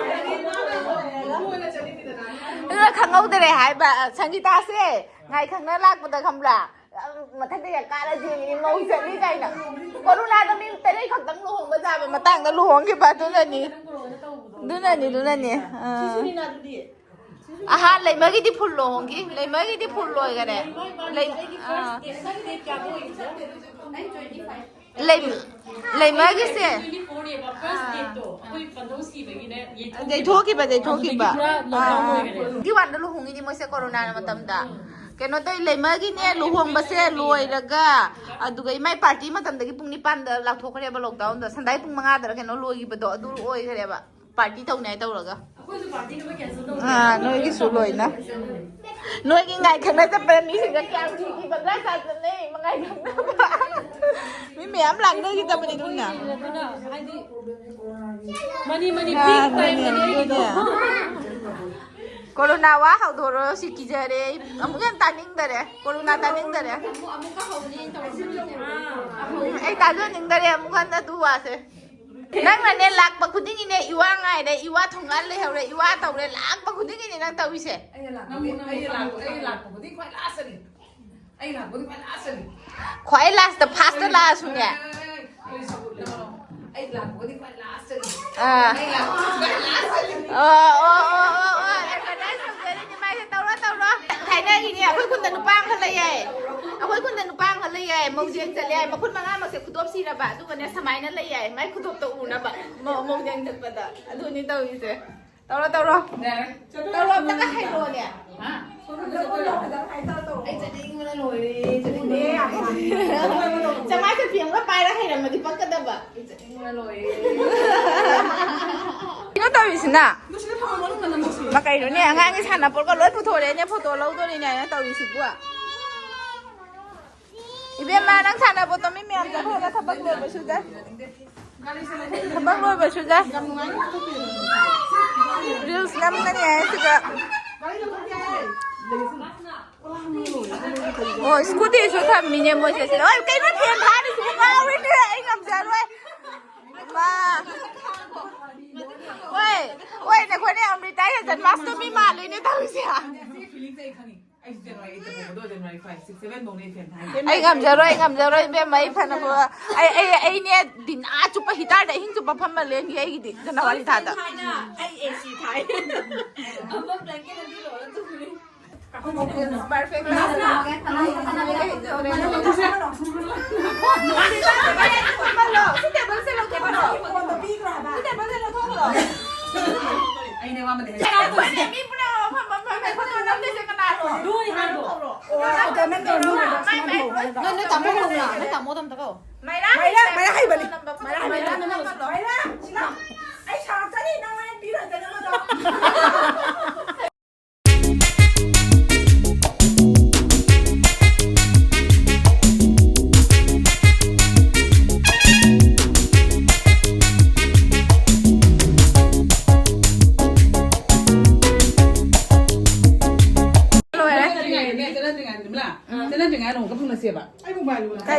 ꯑꯗꯨꯒ ꯈꯪꯍꯧꯗꯔꯦ ꯍꯥꯏꯕ, ꯁꯪꯒꯤꯇꯥꯁꯦ ꯉꯥꯏ ꯈꯪꯅ ꯂꯥꯛꯄꯗ ꯈꯪꯕ꯭ꯔꯥ? ꯃꯊꯛꯇ ꯌꯥꯝ ꯀꯥꯔ ꯆꯦꯟꯒꯅꯤ, ꯃꯧ ꯆꯠꯂꯤ ꯀꯥꯏꯅ꯫ ꯀꯣꯔꯣꯅꯥꯗ ꯃꯤ ꯇꯔꯦꯠ ꯈꯛꯇꯪ ꯂꯨꯍꯣꯡꯕ ꯌꯥꯕ ꯃꯇꯥꯡꯗ ꯂꯨꯍꯣꯡꯈꯤꯕ ꯑꯗꯨꯅꯅꯤ꯫ ꯑꯗꯨꯅꯅꯤ, ꯑꯗꯨꯅꯅꯤ꯫ ꯑꯥ꯫ ꯑꯍꯥꯟ ꯂꯩꯃꯒꯤꯗꯤ ꯐꯨꯜ ꯂꯨꯍꯣꯡꯈꯤ, ꯂꯩꯃꯒꯤꯗꯤ ꯐꯨꯜ ꯂꯣꯏꯈꯔꯦ꯫ ꯂꯩ-, ꯑꯥ꯫ ꯂꯩ-, ꯂꯩꯃꯒꯤꯁꯦ꯫ ꯌꯩꯊꯣꯛꯈꯤꯕ, ꯌꯩꯊꯣꯛꯈꯤꯕ꯫ ꯑꯥ꯫ ꯇ꯭ꯋꯦꯟꯇꯤ ꯋꯥꯟꯗ ꯂꯨꯍꯣꯡꯉꯤꯅꯤ ꯃꯣꯏꯁꯦ ꯀꯣꯔꯣꯅꯥ ꯃꯇꯝꯗ꯫ ꯀꯩꯅꯣ ꯇꯧꯏ, ꯂꯩꯃꯒꯤꯅꯦ ꯂꯨꯍꯣꯡꯕꯁꯦ ꯂꯣꯏꯔꯒ, ꯑꯗꯨꯒ ꯏꯃꯥꯏ ꯄꯥꯔꯇꯤ ꯃꯇꯝꯗꯒꯤ ꯄꯨꯡ ꯅꯤꯄꯥꯟꯗ ꯂꯥꯎꯊꯣꯛꯈ꯭ꯔꯦꯕ ꯂꯣꯛꯗꯥꯎꯟꯗ꯫ ꯁꯟꯗꯥꯏ ꯄꯨꯡ ꯃꯉꯥꯗꯔ ꯀꯩꯅꯣ ꯂꯣꯏꯈꯤꯕꯗꯣ ꯑꯗꯨ ꯑꯣꯏꯈ꯭ꯔꯦꯕ꯫ ꯄꯥꯔꯇꯤ ꯇꯧꯅꯤ ꯍꯥꯏ ꯇꯧꯔꯒ꯫ ꯑꯥ, ꯅꯣꯏꯒꯤꯁꯨ ꯂꯣꯏꯅ꯫ ꯅꯣꯏꯒꯤ ꯉꯥꯏ ꯈꯪꯅ ꯆꯠꯄꯗ ꯃꯤꯁꯤꯡꯗ ꯀꯌꯥꯝ ꯊꯤꯈꯤꯕ ꯗ꯭ꯔꯥꯏ ꯆꯥꯗꯅ ꯃꯉꯥꯏ ꯈꯪꯅꯕ꯫ ꯃꯤ ꯌꯥꯝ ꯂꯥꯡꯅꯈꯤꯗꯕꯅꯤ ꯑꯗꯨꯅ꯫ ꯑꯗꯨꯅ ꯍꯥꯏꯗꯤ ꯃꯅꯤ ꯃꯅꯤ ꯄꯤꯛ ꯇꯥꯏꯝꯗꯅꯤ ꯑꯩꯒꯤꯗꯣ꯫ ꯑꯗꯨꯅꯦ꯫ ꯀꯣꯔꯣꯅꯥ ꯋꯥ ꯍꯧꯗꯣꯔꯣ ꯁꯤ ꯀꯤꯖꯔꯦ ꯑꯩ꯫ ꯑꯃꯨꯛ ꯍꯦꯟꯅ ꯇꯥꯅꯤꯡꯗꯔꯦ꯫ ꯀꯣꯔꯣꯅꯥ ꯇꯥꯅꯤꯡꯗꯔꯦ꯫ ꯑꯃꯨꯛ ꯑꯃꯨꯛꯀ ꯍꯧꯅꯤ ꯑꯩꯅ ꯇꯧꯔꯤꯁꯦ꯫ ꯎꯝ, ꯑꯩ ꯇꯥꯖꯅꯤꯡꯗꯔꯦ ꯑꯃꯨꯛ ꯍꯟꯅ ꯑꯗꯨ ꯋꯥꯁꯦ꯫ ꯅꯪꯅꯅꯦ ꯂꯥꯛꯄ ꯈꯨꯗꯤꯡꯒꯤꯅꯦ ꯏꯋꯥ ꯉꯥꯏꯔꯦ, ꯏꯋꯥ ꯊꯣꯡꯒꯥꯟ ꯂꯩꯍꯧꯔꯦ, ꯏꯋꯥ ꯇꯧꯔꯦ, ꯂꯥꯛꯄ ꯈꯨꯗꯤꯡꯒꯤꯅꯦ ꯅꯪ ꯇꯧꯔꯤꯁꯦ꯫ ꯑꯩꯅ ꯂꯥꯛꯄꯗꯤ, ꯑꯩꯅ ꯂꯥꯛꯄ, ꯑꯩꯅ ꯂꯥꯛꯄꯕꯨꯗꯤ ꯈ꯭ꯋꯥꯏ ꯂꯥꯁꯇꯅꯤ꯫ ꯑꯩ ꯂꯥꯛꯄꯗꯤ ꯈ꯭ꯋꯥꯏ ꯂꯥꯁꯇꯅꯤ꯫ ꯈ꯭ꯋꯥꯏ ꯂꯥꯁꯇ ꯐꯥꯁꯇ ꯂꯥꯛꯑꯁꯨꯅꯦ꯫ ꯑꯩ, ꯑꯩ, ꯑꯩ, ꯑꯩ ꯂꯥꯛꯄꯗꯤ ꯈ꯭ꯋꯥꯏ ꯂꯥꯁꯇꯅꯤ꯫ ꯑꯥ꯫ ꯑꯩ ꯂꯥꯛꯄꯗꯤ ꯈ꯭ꯋꯥꯏ ꯂꯥꯁꯇꯅꯤ꯫ ꯑꯣ, ꯑꯣ, ꯑꯣ, ꯑꯣ, ꯑꯣ, advertise ꯇꯧꯖꯔꯤꯅꯤ ꯃꯥꯏꯁꯦ꯫ ꯇꯧꯔꯣ, ꯇꯧꯔꯣ꯫ ꯍꯥꯏꯅꯔꯤꯅꯦ, ꯑꯩꯈꯣꯏ ꯈꯨꯟꯗ ꯅꯨꯄꯥ ꯑꯃꯈꯛ ꯂꯩ ꯍꯥꯏꯌꯦ꯫ ꯑꯩꯈꯣꯏ ꯈꯨꯟꯗ ꯅꯨꯄꯥ ꯑꯃꯈꯛ ꯂꯩ ꯍꯥꯏꯌꯦ꯫ ꯃꯧꯖꯦꯡ ꯆꯠꯂꯦ ꯍꯥꯏꯌꯦ꯫ ꯃꯈꯨꯠ ꯃꯉꯥꯃꯛꯁꯦ ꯈꯨꯗꯣꯞ ꯁꯤꯔꯕ꯫ ꯑꯗꯨꯒꯅꯦ, ꯁꯨꯃꯥꯏꯅ ꯂꯩ ꯍꯥꯏꯌꯦ꯫ ꯃꯥꯏ ꯈꯨꯗꯣꯞꯇꯣ ꯎꯅꯕ꯫ ꯃꯧ-, ꯃꯧꯖꯦꯡ ꯆꯠꯄꯗ꯫ ꯑꯗꯨꯅꯤ ꯇꯧꯔꯤꯁꯦ꯫ ꯇꯧꯔꯣ, ꯇꯧꯔꯣ꯫ ꯌꯥꯔꯦ꯫ ꯇꯧꯔꯣ, ꯑꯝꯇꯒ ꯍꯥꯏꯔꯛꯑꯣꯅꯦ꯫ ꯍꯥ? ꯑꯩ ꯆꯠꯅꯤꯡꯕꯅ ꯂꯣꯏꯔꯦ, ꯆꯠꯅꯤꯡꯕꯅ ꯂꯣꯏꯔꯦ꯫ ꯆꯃꯥꯏ ꯆꯠꯄꯤ ꯑꯃꯒ ꯄꯥꯏꯔ ꯍꯩꯔꯝꯃꯗꯤ ꯄꯛꯀꯗꯕ꯫ ꯑꯩ ꯆꯠꯅꯤꯡꯕꯅ ꯂꯣꯏꯔꯦ꯫ ꯀꯩꯅꯣ ꯇꯧꯔꯤꯁꯤꯅ? ꯃꯥ ꯀꯩꯅꯣꯅꯦ, ꯑꯉꯥꯡꯒꯤ ꯁꯥꯟꯅꯄꯣꯠꯀ ꯂꯣꯏ ꯄꯨꯊꯣꯔꯛꯑꯦꯅꯦ, ꯐꯣꯇꯣ ꯂꯧꯗꯣꯔꯤꯅꯦ ꯍꯥꯏꯅ ꯇꯧꯔꯤꯁꯤꯕꯨ꯫ ꯏꯕꯦꯝꯃ, ꯅꯪ ꯁꯥꯟꯅꯄꯣꯠꯇꯣ ꯃꯤ ꯃꯌꯥꯝ ꯆꯠꯈ꯭ꯔꯒ ꯊꯕꯛ ꯂꯣꯏꯕꯁꯨ ꯌꯥꯏ꯫ ꯊꯕꯛ ꯂꯣꯏꯕꯁꯨ ꯌꯥꯏ꯫ Reels ꯅꯝꯒꯅꯤ ꯍꯥꯏꯁꯤꯒ꯫ ꯑꯣ, scootyꯁꯨ ꯊꯝꯃꯤꯅꯦ ꯃꯣꯏꯁꯦ ꯁꯤꯗ꯫ ꯑꯣꯏ, ꯀꯩꯅꯣ ꯐꯦꯟ ꯊꯥꯔꯤꯁꯤꯕꯨ? ꯉꯥꯎꯔꯤꯅꯦ, ꯑꯩ ꯉꯝꯖꯔꯣꯏ꯫ ꯃꯥ꯫ ꯍꯣꯏ, ꯍꯣꯏ, ꯅꯈꯣꯏꯅ ꯌꯥꯝ retire ꯍꯦꯟꯖꯟ ꯃꯥꯁꯇꯔ ꯃꯤ ꯃꯥꯜꯂꯤꯅꯦ ꯇꯧꯔꯤꯁꯦ꯫ ꯑꯩ ꯉꯝꯖꯔꯣꯏ, ꯑꯩ ꯉꯝꯖꯔꯣꯏ, ꯏꯕꯦꯝꯃ, ꯑꯩ ꯐꯅꯕ, ꯑꯩ, ꯑꯩ, ꯑꯩꯅꯦ, ꯗꯤꯟ ꯑꯥ ꯆꯨꯞꯄ ꯍꯤꯇꯥꯔꯗ ꯑꯍꯤꯡ ꯆꯨꯞꯄ ꯐꯝꯃ ꯂꯦꯟꯒꯦ ꯑꯩꯒꯤꯗꯤ, ꯖꯅꯋꯥꯔꯤ ꯊꯥꯗ꯫ ꯑꯩ AC ꯊꯥꯏ꯫ ꯑꯃ blanket ꯑꯗꯨ ꯂꯣꯏꯔ ꯇꯨꯝꯃꯤ꯫ Perfect꯫ ꯐꯝꯍꯜꯂꯣ꯫ ꯁꯤ tableꯁꯦ ꯂꯧꯊꯣꯛꯈ꯭ꯔꯣ꯫ ꯁꯤ tableꯁꯦ ꯂꯧꯊꯣꯛꯈ꯭ꯔꯣ꯫ ꯑꯩꯅꯦ ꯋꯥ ꯑꯃꯗꯤ ꯍꯥꯏ꯫ ꯃꯤ ꯄꯨꯝꯅꯃꯛ ꯐꯝ, ꯐꯝ, ꯐꯝ, ꯐꯝ, ꯐꯝ, ꯅꯝꯗꯣꯏꯁꯦ ꯀꯅꯥꯅꯣ? ꯅꯣꯏ ꯇꯥꯃꯣ ꯀꯧꯅ, ꯅꯣꯏ ꯇꯥꯃꯣꯗꯣ ꯑꯝꯇ ꯀꯧ꯫ ꯃꯥꯏꯔꯥ, ꯃꯥꯏꯔꯥ, ꯃꯥꯏꯔꯥ ꯍꯩꯕꯅꯤ꯫ ꯃꯥꯏꯔꯥ ꯍꯩꯕꯅꯤ꯫ ꯃꯥꯏꯔꯥ, ꯁꯤꯂꯥꯎ꯫ ꯃꯥꯏꯔꯥ, ꯁꯤꯂꯥꯎ꯫ ꯑꯩ ꯁꯥꯎꯔꯛꯀꯅꯤ, ꯅꯪ ꯍꯣꯔꯦꯟ ꯄꯤꯔꯣꯏꯗꯅ ꯃꯗꯣ꯫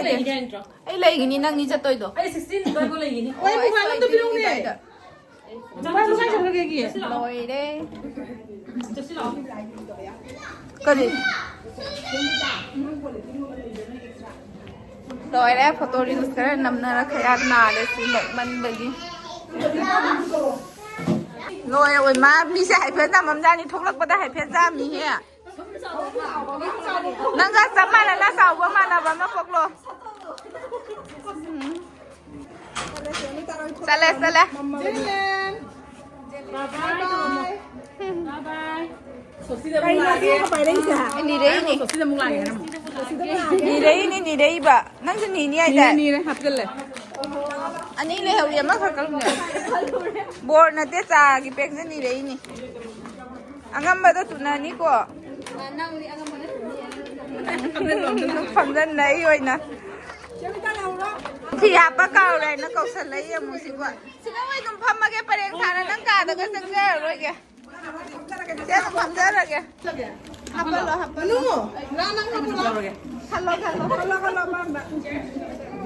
ꯂꯩꯈꯤꯗꯦ ꯅꯠꯇ꯭ꯔꯣ? ꯑꯩ ꯂꯩꯒꯅꯤ, ꯅꯪꯅꯤ ꯆꯠꯇꯣꯏꯗꯣ꯫ ꯑꯩ ꯁꯤꯛꯁꯇꯤꯟ ꯑꯗꯨꯋꯥꯏꯐꯥꯎ ꯂꯩꯒꯤꯅꯤ꯫ ꯑꯣ, ꯑꯩ ꯃꯣꯕꯥꯏꯜ ꯑꯩ ꯑꯝꯇ ꯄꯤꯔꯛꯎꯅꯦ꯫ ꯁꯣꯏꯗ꯭ꯔꯤꯉꯩꯗ꯫ ꯃꯣꯕꯥꯏꯜ ꯀꯥꯏ ꯆꯠꯈ꯭ꯔꯒꯦ? ꯂꯣꯏꯔꯦ꯫ ꯆꯠꯁꯤ ꯂꯥꯛꯑꯣ꯫ ꯀꯔꯤ? ꯂꯣꯏꯔꯦ, ꯐꯣꯇꯣ ꯔꯤꯜꯁ ꯈꯔ ꯅꯝꯅꯔ ꯈꯌꯥꯛ ꯅꯥꯔꯦ ꯁꯤ ꯅꯣꯛꯃꯟꯕꯒꯤ꯫ ꯂꯣꯏꯔꯦ, ꯑꯣꯏꯃꯥ, ꯃꯤꯁꯦ ꯍꯥꯏꯐꯦꯠ ꯆꯥꯝꯃꯝꯖꯥꯠꯅꯤ, ꯊꯣꯛꯂꯛꯄꯗ ꯍꯥꯏꯐꯦꯠ ꯆꯥꯝꯃꯤꯍꯦ꯫ ꯅꯪꯒ ꯆꯞ ꯃꯥꯟꯅꯅ ꯆꯥꯎꯕ ꯃꯥꯟꯅꯕ ꯑꯃ ꯄꯣꯛꯂꯣ꯫ ꯎꯝ꯫ ꯆꯠꯂꯦ, ꯆꯠꯂꯦ꯫ ꯀꯩꯅꯣ ꯁꯤꯒ ꯄꯥꯏꯔꯛꯏꯁꯦ? ꯅꯤꯔꯛꯏꯅꯤ꯫ ꯁꯤꯗ ꯑꯃꯨꯛ ꯂꯥꯛꯑꯦ ꯍꯥꯏꯔꯝꯃꯣ꯫ ꯅꯤꯔꯛꯏꯅꯤ, ꯅꯤꯔꯛꯏꯕ꯫ ꯅꯪꯁꯨ ꯅꯤꯅꯤ ꯍꯥꯏꯗꯥꯏ? ꯅꯤꯔꯦ, ꯅꯤꯔꯦ, ꯍꯥꯞꯆꯜꯂꯦ꯫ ꯑꯅꯤ ꯂꯩꯍꯧꯔꯤ, ꯑꯃꯈꯛ ꯀꯛꯂꯨꯅꯦ꯫ ꯕꯣꯔ ꯅꯠꯇꯦ, ꯆꯥꯒꯤ ꯄꯦꯛꯁꯦ ꯅꯤꯔꯛꯏꯅꯤ꯫ ꯑꯉꯝꯕꯗꯣ ꯇꯨꯅꯅꯤꯀꯣ꯫ ꯅꯪꯗꯤ ꯑꯉꯝꯕꯗ ꯇꯨꯅꯤ꯫ ꯐꯝꯖꯟꯅ ꯑꯩ ꯑꯣꯏꯅ꯫ ꯐꯤ ꯍꯥꯞꯄ ꯀꯥꯎꯔꯦ ꯍꯥꯏꯅ ꯀꯧꯁꯜꯂꯛꯏ ꯑꯃꯨꯛꯁꯤꯕꯨ꯫ ꯁꯤꯗ ꯑꯣꯏ ꯑꯗꯨꯝ ꯐꯝꯃꯒꯦ, ꯄꯔꯦꯡ ꯁꯥꯅ ꯅꯪ ꯀꯥꯗꯒ ꯆꯪꯖꯔꯔꯣꯏꯒꯦ꯫ ꯁꯤ ꯑꯗꯨꯝ ꯐꯝꯖꯔꯒꯦ꯫ ꯍꯥꯞꯄꯜꯂꯣ, ꯍꯥꯞꯄꯜꯂꯣ꯫ ꯃꯅꯨ, ꯂꯥ, ꯅꯪ ꯍꯥꯞꯄꯨ ꯂꯥ꯫ ꯈꯜꯂꯣ, ꯈꯜꯂꯣ꯫ ꯈꯜꯂꯣ, ꯈꯜꯂꯣ, ꯑꯄꯥꯝꯕ꯫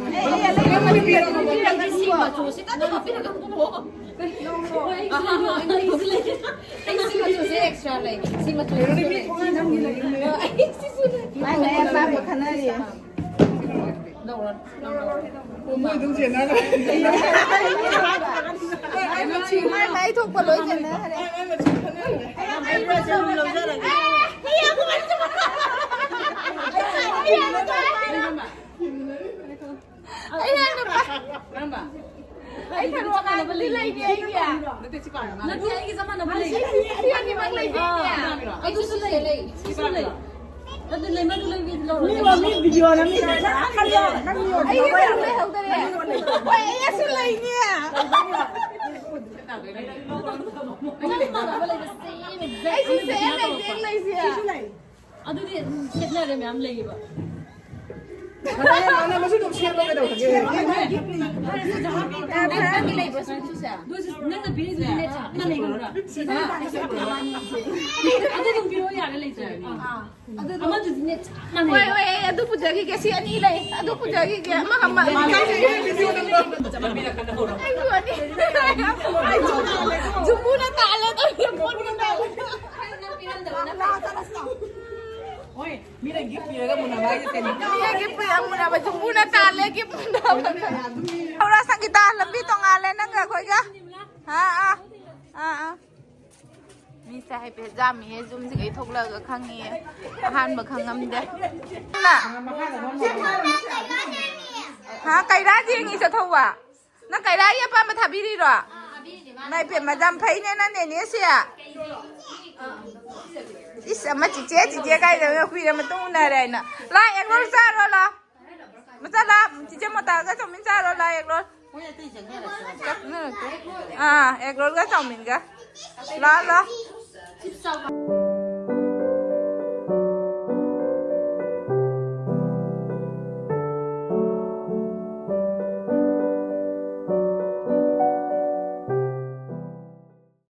ꯑꯩ, ꯑꯩ ꯑꯂꯩ ꯑꯃ ꯄꯤꯔꯛꯀꯦ꯫ ꯁꯤ ꯃꯆꯨꯁꯤꯗ ꯑꯗꯨꯝ ꯍꯥꯞꯄꯤꯔꯛꯀꯅꯨ꯫ ꯑꯍꯥ, ꯑꯍꯥ, ꯑꯩ ꯁꯤ ꯂꯩ꯫ ꯑꯩ ꯁꯤ ꯃꯆꯨꯁꯦ ꯑꯦꯛꯁꯇ꯭ꯔꯥ ꯂꯩ꯫ ꯁꯤ ꯃꯆꯨꯁꯦ ꯂꯩ꯫ ꯑꯩ ꯁꯤꯁꯨ ꯂꯩ꯫ ꯃꯥꯏ ꯃꯥꯏ ꯑꯄꯥꯝꯕ ꯈꯟꯅꯔꯤ꯫ ꯂꯧꯔꯣ, ꯂꯧꯔꯣ꯫ ꯑꯣ, ꯃꯣꯏ ꯑꯗꯨꯝ ꯆꯦꯟꯅꯔꯦ꯫ ꯃꯥꯏ ꯃꯥꯏ ꯊꯣꯛꯄ ꯂꯣꯏ ꯆꯦꯟꯅꯈ꯭ꯔꯦ꯫ ꯑꯩ ꯃꯆꯨ ꯈꯟꯅꯔꯦ꯫ ꯑꯩ ꯃꯆꯨ ꯂꯧꯖꯔꯒꯦ꯫ ꯑꯩ ꯌꯥꯝ ꯅꯨꯡꯉꯥꯏ꯫ ꯑꯩ ꯌꯥꯝ ꯅꯨꯡꯉꯥꯏ꯫ ꯀꯔꯝꯕ? ꯑꯩ ꯊꯔꯣ ꯑꯉꯥꯡꯕꯗꯤ ꯂꯩꯅꯦ ꯑꯩꯒꯤ꯫ ꯅꯠꯇꯦ, ꯁꯤ ꯄꯥꯝꯃꯦ꯫ ꯅꯠꯇꯦ, ꯑꯩꯒꯤ ꯆꯞ ꯃꯥꯟꯅꯕ ꯂꯩ꯫ ꯁꯤ, ꯁꯤ ꯑꯅꯤꯃꯛ ꯂꯩꯅꯦ ꯑꯩꯒꯤ꯫ ꯑꯥ, ꯑꯗꯨꯁꯨ ꯂꯩ, ꯁꯤꯁꯨ ꯂꯩ꯫ ꯑꯗꯨ ꯂꯩ, ꯃꯗꯨ ꯂꯩꯕꯤ ꯂꯧꯔꯣ꯫ ꯃꯤ ꯋꯥ, ꯃꯤ ꯚꯤꯗꯤꯑꯣ ꯅꯝꯃꯤ꯫ ꯈꯜꯂꯣ, ꯅꯪ ꯃꯤ ꯑꯣꯏꯗꯤ ꯑꯩꯒꯤ ꯂꯧꯕ ꯊꯔꯣ ꯌꯥꯔꯣꯏ꯫ ꯂꯩꯍꯧꯗꯔꯦ꯫ ꯍꯣꯏ, ꯑꯩꯒꯤꯁꯨ ꯂꯩꯅꯦ꯫ ꯑꯩꯁꯨ ꯁꯦꯝ ꯂꯩꯖꯦ꯫ ꯁꯤꯁꯨ ꯂꯩ꯫ ꯑꯗꯨꯗꯤ ꯈꯦꯠꯅꯔꯦ ꯃꯌꯥꯝ ꯂꯩꯌꯦꯕ꯫ ꯐꯖꯅ ꯅꯥꯟꯅꯕꯁꯨ ꯑꯗꯨꯝ ꯁꯦꯝꯕ ꯀꯩꯗꯧ-, ꯅꯪꯒꯤ ꯂꯩꯕ꯭ꯔꯣ, ꯁꯅꯥ ꯆꯨꯁꯦ? ꯅꯪꯅ ꯄꯤꯔꯤꯗꯨꯗꯤꯅꯦ, ꯆꯞ ꯃꯥꯟꯅꯩ, ꯈꯪꯕ꯭ꯔꯥ? ꯑꯗꯨ ꯑꯗꯨꯝ ꯄꯤꯔꯛꯑꯣ, ꯌꯥꯔꯦ, ꯂꯩꯖꯔꯦ꯫ ꯑꯃꯗꯨꯗꯤꯅꯦ, ꯆꯞ ꯃꯥꯟꯅꯩ꯫ ꯍꯣꯏ, ꯍꯣꯏ, ꯑꯩ ꯑꯗꯨ ꯄꯨꯖꯈꯤꯒꯦ꯫ ꯁꯤ ꯑꯅꯤ ꯂꯩ꯫ ꯑꯗꯨ ꯄꯨꯖꯈꯤꯒꯦ꯫ ꯑꯃ, ꯑꯃ꯫ ꯑꯩꯁꯨ ꯑꯅꯤ꯫ ꯖꯨꯝꯕꯨꯅ ꯇꯥꯜꯂꯦ, ꯇꯧꯔꯤ, ꯖꯨꯝꯕꯨꯅ ꯇꯥꯜꯂꯦ꯫ ꯍꯣꯏ, ꯃꯤꯅ gift ꯄꯤꯔꯒ ꯃꯨꯟꯅꯕ ꯍꯥꯏꯁꯦ ꯇꯦꯟ꯫ ꯃꯤꯅ gift ꯄꯤꯔꯒ ꯃꯨꯟꯅꯕ, ꯖꯨꯝꯕꯨꯅ ꯇꯥꯜꯂꯦ, gift ꯃꯨꯟꯅꯕ꯫ ꯍꯧꯔ ꯁꯪꯒꯤꯇꯥ, ꯂꯝꯕꯤ ꯇꯣꯉꯥꯜꯂꯦ ꯅꯪꯒ ꯑꯩꯈꯣꯏꯒ꯫ ꯑꯥ, ꯑꯥ, ꯑꯥ, ꯑꯥ꯫ ꯃꯤꯁꯦ ꯍꯥꯏꯐꯦꯠ ꯌꯥꯝꯃꯤꯍꯦ, ꯌꯨꯝꯁꯤꯒꯩ ꯊꯣꯛꯂꯛꯑꯒ ꯈꯪꯉꯤꯌꯦ꯫ ꯑꯍꯥꯟꯕ ꯈꯪꯉꯝꯗꯦ꯫ ꯍꯥ, ꯀꯩꯔꯥ ꯌꯦꯡꯉꯤ ꯆꯠꯊꯧꯕ? ꯅꯪ ꯀꯩꯔꯥꯒꯤ ꯑꯄꯥꯝꯕ ꯊꯥꯕꯤꯔꯤꯔꯣ? ꯏꯃꯥ ꯏꯄꯦꯝꯃ, ꯌꯥꯝ ꯐꯩꯅꯦ ꯅꯪ ꯅꯦꯅꯦꯁꯦ꯫ ꯏꯁ, ꯑꯃ ꯆꯤꯆꯦ, ꯆꯤꯆꯦ ꯀꯥꯏꯗꯅꯣ ꯀꯨꯏꯔ ꯃꯇꯨꯡ ꯎꯅꯔꯦ ꯍꯥꯏꯅ꯫ ꯂꯥ, egg roll ꯆꯥꯔꯣ, ꯂꯥ꯫ ꯃꯆꯥ ꯂꯥ, ꯆꯤꯆꯦ ꯃꯣꯇꯥꯒ ꯆꯧꯃꯤꯟ ꯆꯥꯔꯣ, ꯂꯥ, egg roll꯫ ꯆꯥꯛꯅꯔꯛꯀꯦ꯫ ꯑꯥ, egg rollꯒ ꯆꯧꯃꯤꯟꯒ꯫ ꯂꯥ, ꯂꯥ꯫